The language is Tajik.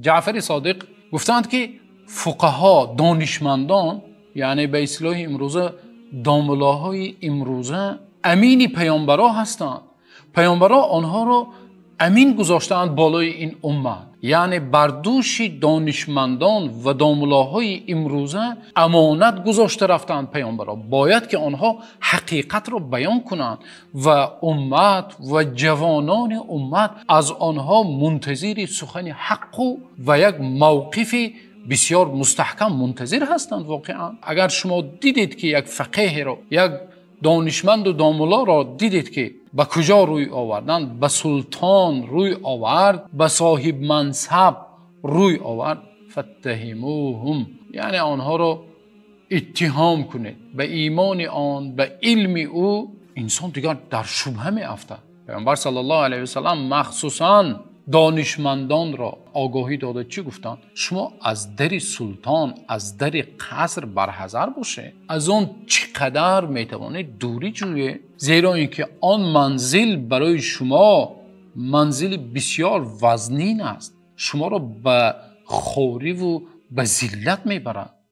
Ҷаъфари Содиқ гуфтанд, ки фуқаҳо, донишмандон, яъне ба истилоҳи имрӯза домуллоҳои имрӯза амини паёмбарон ҳастанд. Паёмбарон онҳоро амин гузоштаанд болои ин уммат. Яъне бар дӯши донишмандон ва домуллоҳои имрӯза амонат гузошта рафтаанд паёмбарон. Бояд ки онҳо ҳақиқатро баён кунанд ва уммат ва ҷавонони уммат аз онҳо мунтазири сухани ҳақ ва як мавқифи бисёр мустаҳкам мунтазир ҳастанд воқеан. Агар шумо дидед, ки як фақеҳро, як донишманд ва домуллоро дидед, ки ба куҷо рӯй оварданд, ба султон рӯй овард, ба соҳиби мансаб рӯй овард, фаттаҳимӯҳум, яъне онҳоро иттиҳом кунед ба имони он, ба илми ӯ. Инсон дигар дар шубҳа меафтад. Паёмбар саллаллоҳу алайҳи васаллам махсусан донишмандонро огоҳӣ дода, чӣ гуфтанд? Шумо аз дари султон, аз дари қаср барҳазар бошед, аз он чӣ қадар метавонед дурӣ ҷӯед, зеро инки он манзил барои шумо манзили бисёр вазнин аст, шуморо ба хорӣ ва ба зиллат мебарад.